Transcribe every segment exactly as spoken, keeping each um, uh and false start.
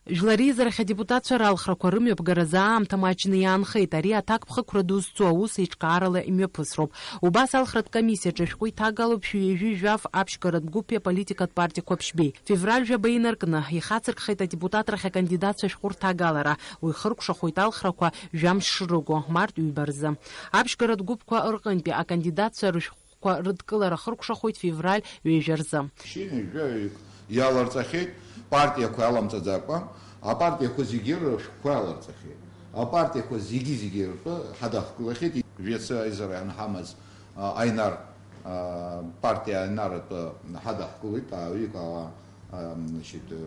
Жәлар реизарахь адепутатцәа ралхрақәа рымҩаԥгаразы аамҭа маҷны иаанхеит. Ари аҭакԥхықәра дузцу аус еиҿкаарала имҩаԥысроуп. Убас алхратә комиссиаҿы ашәҟәы иҭагалоуп шәи ҩажәи жәаф аԥшьгаратә гәыԥи аполитикатә партиақәа ԥшьбеи. Февраль жәаба инаркны ихацыркхеит адепутатрахь акандидатцәа шәҟәы рҭагалара. Уи хыркәшахоит алхрақәа жәамш шрыго, март ҩба рзы. Аԥшьгаратә гәыԥқәа рҟынтәи акандидатцәа рышәҟәқәа рыдкылара хыркәшахоит февраль ҩажәа рзы. Шьыни жәаҩык иаларҵахьеит, партиақәа аламҵаӡакәа, апартиақәа зегьы рышәҟәқәа иаларҵахьеит. Апартиақәа зегьы-зегьы ртәы ҳадаҳкылахьеит. Жәацы аизара ианҳамаз, а, Аинар, а, партиа Аинар атәы ҳадаҳкылеит, ааҩык ала, а, значит, э,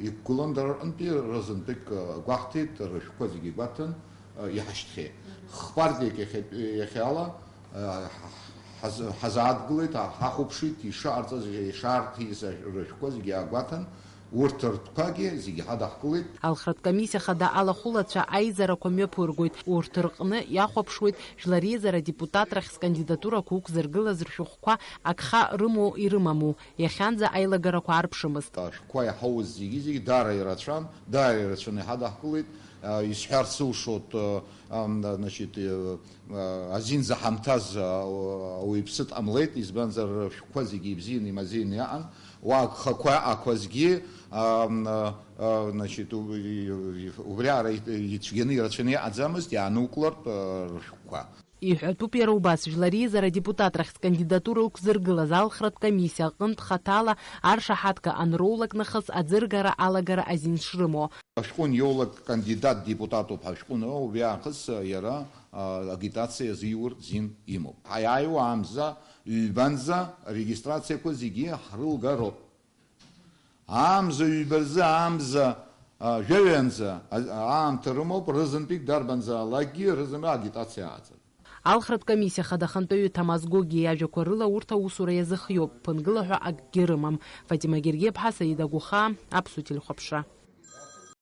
иқәгылан дара рҟынтәи, рызынтәык, а, гәаҳҭеит, рышәҟәқәа зегьы гәаҭан, а, иҳашьҭхьеит. Хпартиак иахьатә-, иахьала, а, ҳаз-, ҳазаадгылеит, ҳа-, ҳахәаԥшит, ишыҟарҵаз, ишаарҭиз рышәҟәқәа зегьы аагәаҭан, урҭ ртәқәагьы зегьы ҳадаҳкылеит. Алхратә комиссиа хада алахәылацәа аизарақәа мҩаԥыргоит, урҭ рҟны иахәаԥшуеит жәлар реизара адепутатрахь скандидатурақәа уқәзыргылаз ршәҟәқәа агха рымоу ирымаму, иахьанӡа аилагарақәа арԥшымызт. Ашәҟәқәа иаҳауз зегьы-зегьы даара ирацәан, даара ирацәаны иҳадаҳкылеит. А, исҳәарц сылшоит, а, ам, значит, э, а, азин заҳамҭаз, а, ауаҩԥсы дҟамлеит, избанзар, рышәҟәқәа зегьы ибзианы, имазеины иаҟан. Уа агхақәа ақәазгьы, ам, а, а, значит, у-, и-, и-, убриаҟара ит-, ицәгьаны ирацәаны иҟаӡамызт, иаанукылартә, а, рышәҟәқәа. Иҳәатәуп иара убас, Жәлар реизара адепутатрахь скандидатура ықәзыргылаз алхратә комиссиа аҟынтә хаҭала аршаҳаҭга анроулак нахыс аӡыргара алагара азин шрымоу. Ашәҟәы аниоулак кандидат депутатуп ҳәа ашәҟәы аноу, убри аахыс иара, а, агитациа азиуртә зин имоуп. Ҳаиааиуа амза, ҩбанӡа арегистрациақәа зегьы ҳрылгароуп. Амза ҩба рзы, амза, а, жәаҩанӡа, а, аамҭа рымоуп, рызынтәык дарбанзаалакгьы рызынтәык агитациа ааӡара. Алхратә комиссиа хада ахантәаҩы Ҭамаз Гогиа иажәақәа рыла урҭ аусура иазыхиоуп, ԥынгыла ҳәа акгьы рымам. Фатима Гергеԥҳа, Саида Гәыхаа, Аԥсуа телехәаԥшра.